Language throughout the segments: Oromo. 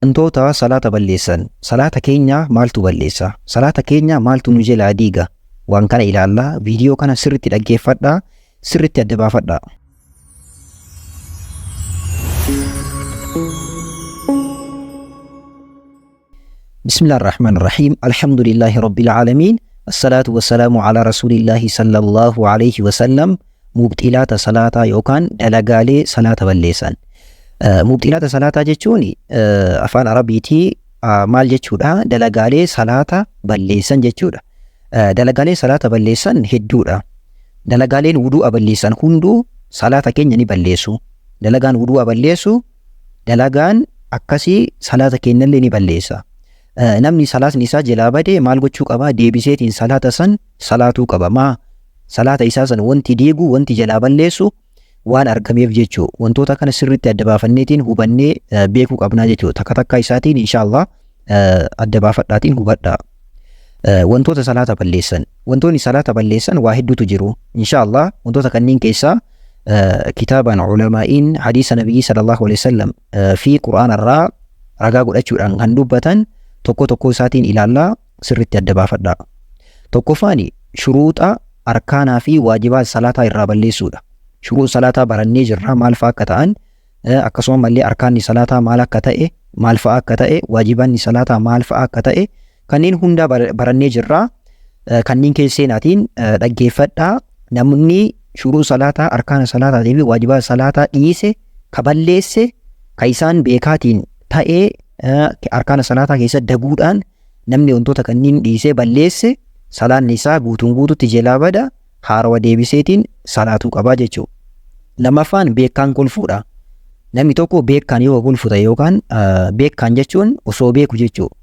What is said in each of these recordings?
Wantoota salaata balleessan. Salaata keenya maaltu balleessa? Salaata keenya maaltu nu jalaa diiga? Waan kana ilaalla. Viidiyoo kana sirriitti dhaggeeffadhaa, sirriitti adda baafadhaa. بسم الله الرحمن الرحيم الحمد لله رب العالمين الصلاة والسلام على رسول الله صلى الله عليه وسلم. Mubxilaata salaataa yookaan dalagaalee salaata balleessan. Mubxilaata salaataa jechuun afaan Arabiitii maal jechuudha? Dalagaalee salaata balleessan jechuudha. Dalagaalee salaata balleessan hedduudha. Dalagaaleen wudu'a balleessan hunduu salaata keenya ni balleessu. Dalagaan wudu'a balleessu, dalagaan akkasii salaata keenyallee ni balleessa. Namni salaatni isaa jalaa bade maal gochuu qaba? Deebiseetiin salaata san salaatuu qaba. Maa salaata isaa san wanti diigu, wanti jalaa balleessu waan argameef jechuu. Wantoota kana sirriitti adda baafanneetiin hubannee beekuu qabnaa jechuu. Takka takkaa isaatiin inshaallah adda baafadhaatiin hubadhaa. Wantoota salaata balleessan. Wantoonni salaata balleessan waa hedduutu jiru. Inshaallah wantoota kanneen keessaa kitaabaan ulamaa'iin hadiisa nabiyyi sallallahu alaihi wasallam fi qur'aana irraa ragaa godhachuudhaan kan dubbatan tokko tokko isaatiin ilaallaa, sirriitti adda baafadhaa. Tokkoffaan shuruuxa, arkaanaa fi waajibaa salaataa irraa balleessuudha. Shuruuxa salaataa barannee jirra, maal fa'a akka ta'an, akkasuma mallee arkaanni salaataa maal akka ta'e, maal fa'a akka ta'e, waajibanni salaataa maal fa'a akka ta'e, kanneen hundaa barannee jirra. Kanneen keessa seenaatiin dhaggeeffadhaa. Namni shuruuxa salaataa, arkaana salaataatii fi waajibaa salaataa dhiise, ka balleesse, ka isaan beekaatiin ta'ee arkaana salaataa keessa daguudhaan namni wantoota kanneen dhiisee balleesse, salaanni isaa guutuun guututti jalaa bada, haarawa deebiseetiin salaatuu qabaa jechuudha. Lammaffaan beekaan kolfuudha. Namni tokko beekaan yoo kolfu ta'e, yookaan beekaan jechuun osoo beeku jechuudha.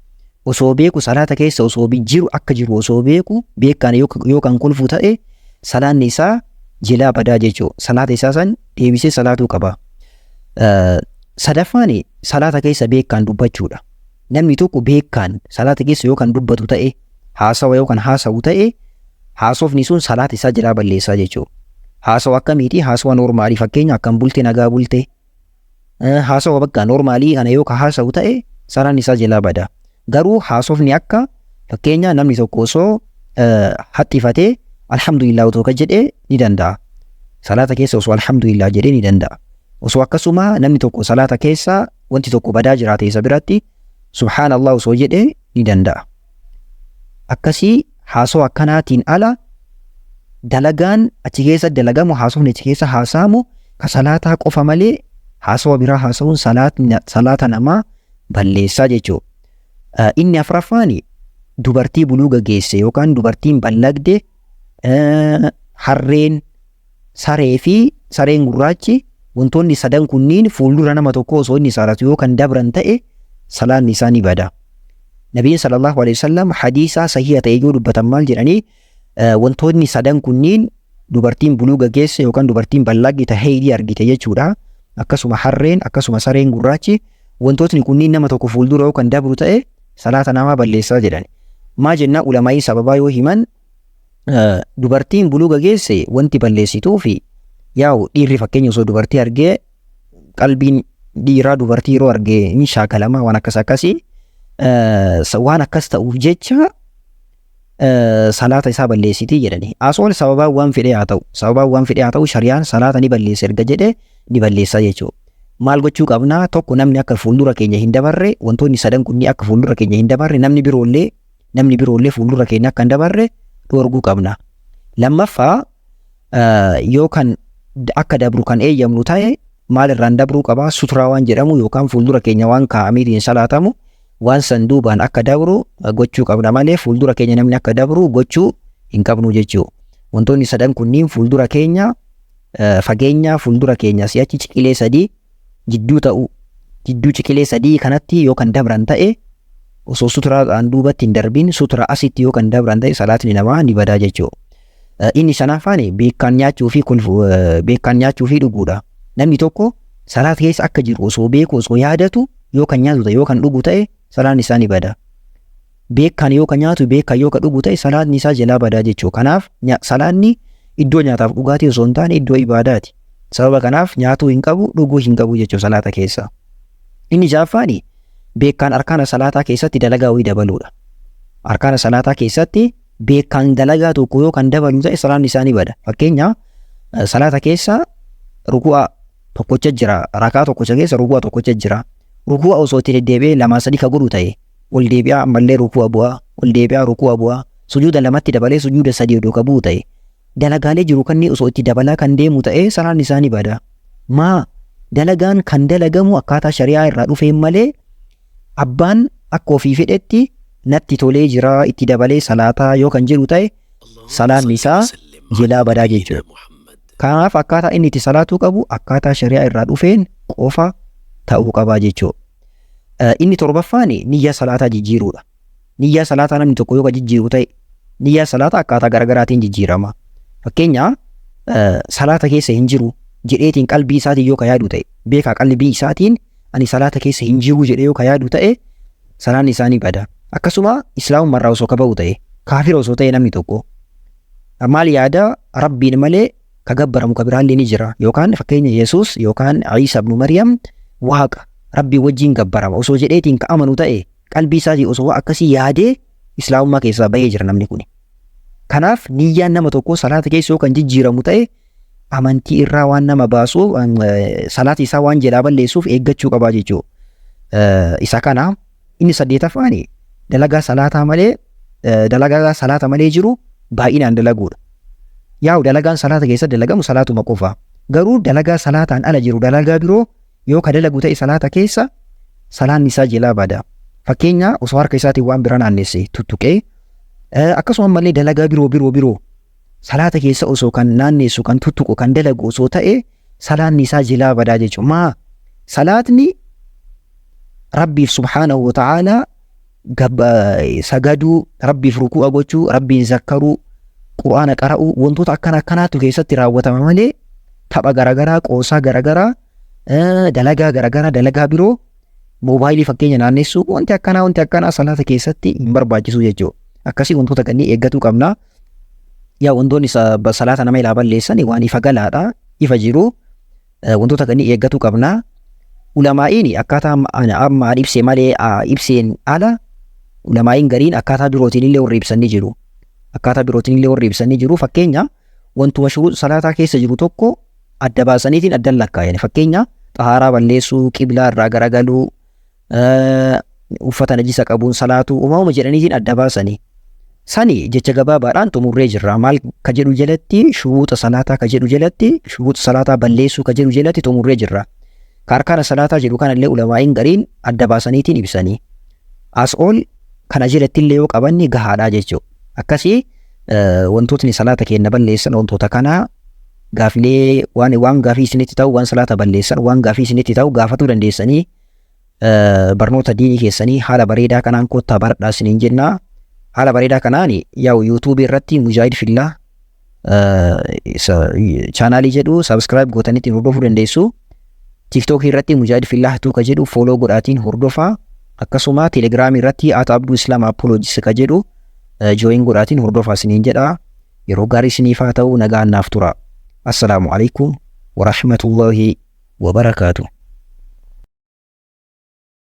Osoo beeku, salaata keessa osoo jiru, akka jiru osoo beeku beekaan yoo kan kolfu ta'e, salaanni isaa jalaa badaa jechuudha. Salaata isaa san deebisee salaatuu qaba. Sadaffaan salaata keessa beekaan dubbachuudha. Namni tokko beekaan salaata keessa yoo kan dubbatu ta'e, haasawa yoo kan haasawu ta'e, haasofni sun salaata isaa jalaa balleessaa jechuudha. Haasawa akkamiiti? Haasawa normalii, fakkeenya akkam bulte, nagaa bulte. Haasawa bakka normalii kana yoo ka haasawu ta'e, salaan isaa jalaa bada. Garuu haasofni akka fakkeenya namni tokko osoo haxxifatee alhamdulillah otoo ka jedhee ni danda'a. Salaata keessa osoo alhamdulillah jedhee ni danda'a. Osoo akkasuma namni tokko salaata keessa wanti tokko badaa jiraate isa biratti subhaanallah osoo jedhee ni danda'a. Akkasii haasawa akkanaatiin ala dalagaan achi keessa dalagamu, haasofni achi keessa haasa'amu ka salaataa qofa malee haasawa biraa haasa'uun salaata namaa balleessaa jechuudha. Inni afuraffaan dubartii buluuga geesse yookaan dubartiin ballagde, harreen, saree fi sareen gurraachi, wantoonni sadan kunniin fuuldura nama tokko osoo inni salatu yoo kan dabran ta'e, salaanni isaa ni bada. Nabiin sallallahu alaihi wasallam hadiisa sahiha ta'e yoo dubbatan maal jedhanii? Wantoonni sadan kunniin, dubartiin buluuga geesse yookaan dubartiin ballagge ta heeydii argite jechuudha. Akkasuma harreen, akkasuma sareen gurraachi, wantootni kunniin nama tokko fuuldura yoo kan dabru ta'e, salaata namaa balleessaa jedhan. Maa jennaa, ulamaa'ii sababaa yoo himan, dubartiin buluuga geesse wanti balleessituu fi yaa'u dhiirri fakkeenya osoo dubartii argee, qalbiin dhiiraa dubartii yeroo argee ni shaakalama, waan akkas akkasii waan akkas ta'uuf jecha salaata isaa balleessitii jedhani. Asool sababaa waan fedhee haa ta'u, sababaa waan fedhee haa ta'u, shari'aan salaata ni balleessa erga jedhee ni balleessa jechuudha. Maal gochuu qabnaa? Tokko, namni akka fuuldura keenya hin dabarre, wantoonni sadan kunniin akka fuuldura keenya hin dabarre, namni biroollee fuuldura keenya akka hin dabarre dhoorguu qabna. Lammaffaa, yoo kan akka dabru kan eeyyamnu ta'e, maal irraan dabruu qabaa? Suturaa waan jedhamu yookaan fuuldura keenya waan kaa'ameetiin salaatamu, waan san duubaan akka dabru gochuu qabna malee fuuldura keenya namni akka dabru gochuu hin qabnu jechuudha. Wantoonni sadan kunniin fuuldura keenya, fageenya fuuldura keenya si'achi ciqilee 3 jidduu ta'u, jidduu ciqilee 3 kanatti yoo kan dabran ta'e, osoo suturaadhaan duubatti hin darbin sutura asitti yoo kan dabran ta'e, salaatni namaa ni badaa jechuudha. Inni shanaffaan beekaan nyaachuu fi dhuguudha. Namni tokko salaata keessa akka jiru osoo beeku, osoo yaadatu yoo kan nyaatu ta'e, yoo kan dhugu ta'e, salaan isaa ni bada. Beekaan yoo kan nyaatu, beekaan yoo kan dhugu ta'e, salaatni isaa jalaa badaa jechuudha. Kanaaf salaanni iddoo nyaataaf dhugaatii osoo hin taane iddoo ibaadaati. Sababa kanaaf nyaatuu hin qabu, dhuguu hin qabu jechuudha salaata keessa. Inni ja'affaan Beekaan arkaana salaataa keessatti dalagaa wayii dabaluudha. Arkaana salaataa keessatti beekaan dalagaa tokko yoo kan dabalu ta'e salaanni isaa ni bada. Fakkeenya, salaata keessa ruku'a tokkocha jira, rakaa tokkocha keessa ruku'a tokkocha jira. Ruku'a osoo itti deddeebi'ee lamaa sadii ka godhu ta'e, ol deebi'aa ammallee ruku'a bu'aa, ol deebi'aa ruku'a bu'aa, sujuuda lamatti dabalee sujuuda sadii odoo ka bu'u ta'e, dalagaalee jiru kanneen osoo itti dabalaa kan deemu ta'e salaanni isaa ni bada. Maa dalagaan kan dalagamu akkaataa shari'aa irraa dhufeen malee abbaan akka ofii fedhetti natti tolee jira itti dabalee salaataa yoo kan jedhu ta'e salaanni isaa jelaa badaa jechuudha. Kanaaf akkaataa inni itti salaatuu qabu akkaataa shari'aa irraa dhufeen qofa ta'uu qabaa jechuudha. Inni torbaffaan niyyaa salaataa jijjiiruudha. Niyyaa salaataa namni tokko yoo ka jijjiiru ta'e, niyyaa salaataa akkaataa garaagaraatiin jijjiirama. Fakkeenya, salaata keessa hin jiru jedheetiin qalbii isaatiin yoo ka yaadu ta'e, beekaa qalbii isaatiin ani salaata keessa hin jiru jedhee yoo ka yaadu ta'e, salaanni isaa ni bada. Akkasuma islaamummaa irraa osoo ka ba'u ta'e, kaafira osoo ta'e, namni tokko maal yaada? Rabbiin malee ka gabbaramu ka biraallee ni jira, yookaan fakkeenya Yesuus yookaan Iisa ibnu Maryam waaqa, Rabbii wajjin gabbarama osoo jedheetiin ka amanu ta'e, qalbii isaatii osoo akkasii yaadee, islaamummaa keessaa bahee jira namni kuni. Kanaaf niyyaan nama tokko salaata keessa yoo kan jijjiiramu ta'e, amantii irraa waan nama baasuuf, salaata isaa waan jalaa balleessuuf eeggachuu qabaa jechuudha. Isa kana inni saddeetaffaan dalagaa salaataa malee, dalagaa salaata malee jiru baay'inaan dalaguudha. Yaa'u dalagaan salaata keessa dalagamu salaatuma qofa. Garuu dalagaa salaataan ala jiru, dalagaa biroo yoo ka dalagu ta'e salaata keessa, salaanni isaa jalaa bada. Fakkeenya, osoo harka isaatiin waan bira naannesse tuttuqee, akkasuma mallee dalagaa biroo salaata keessa osoo kan naannessu, kan tuttuqu, kan dalagu osoo ta'e, salaanni isaa jalaa badaa jechuudha. Maa salaatni Rabbiif subhaanahu wa ta'aalaa sagaduu, Rabbiif ruku'a gochuu, Rabbiin zakkaruu, Qur'aana qara'uu, wantoota akkana akkanaatu keessatti raawwatama malee tapha garaagaraa, qoosaa garaagaraa, dalagaa garaagaraa, dalagaa biroo, moobaayilii fakkeenya naannessuu, wanti akkanaa salaata keessatti hin barbaachisu jechuudha. Akkasii wantoota kanneen eeggatuu qabna. Yaa wantoonni salaata nama ilaa balleessan waan ifa galaadha, ifa jiru, wantoota kanneen eeggatuu qabna. Ulamaa'iin akkaataa amma ibse malee ibseen ala ulamaa'iin gariin akkaataa birootiin illee warri ibsan ni jiru. Akkaataa birootiin illee warri ibsan ni jiru. Fakkeenya, wantuma shuruu salaataa keessa jiru tokko adda baasaniitiin addan lakkaayan. Fakkeenya, xahaaraa balleessuu, qiblaa irraa garagaluu, uffata najisa qabuun salaatuu, uumama jedhaniitiin adda baasanii. Sani jecha gabaabaadhaan xumurree jirra. Maal ka jedhu jalatti? Shuruuxa salaataa ka jedhu jalatti, shuruuxa salaataa balleessuu ka jedhu jalatti xumurree jirra. Ka arkaana salaataa jedhu kanallee ulamaa'iin gariin adda baasaniitiin ibsanii. As ol kana jalatti illee yoo qabanni gahaadha jechuudha. Akkasii wantootni salaata keenya balleessan wantoota kanaa. Gaafilee waan gaafii isinitti ta'u, waan salaata balleessan, waan gaafii isinitti ta'u gaafatuu dandeessanii, barnoota diinii keessanii haala bareedaa kanaan kottaa baradhaa isiniin jenna. Haala bareedaa kanaan yaa'u yuutuubii irratti Mujaahid Fillaa chaanaalii jedhu subscribe gootaniitiin hordofuu dandeessu. Tiiktookii irratti Mujaahid Fillaa tuu ka jedhu follow godhaatiin hordofaa. Akkasuma Telegiraamii irratti @AbduIslamApologist ka jedhu join godhaatiin hordofaa isiniin jedha. Yeroo gaarii isiniif haa ta'u, nagaan naaf tura. Assalaamu alaikum wa rahmatullahi wa barakaatuh.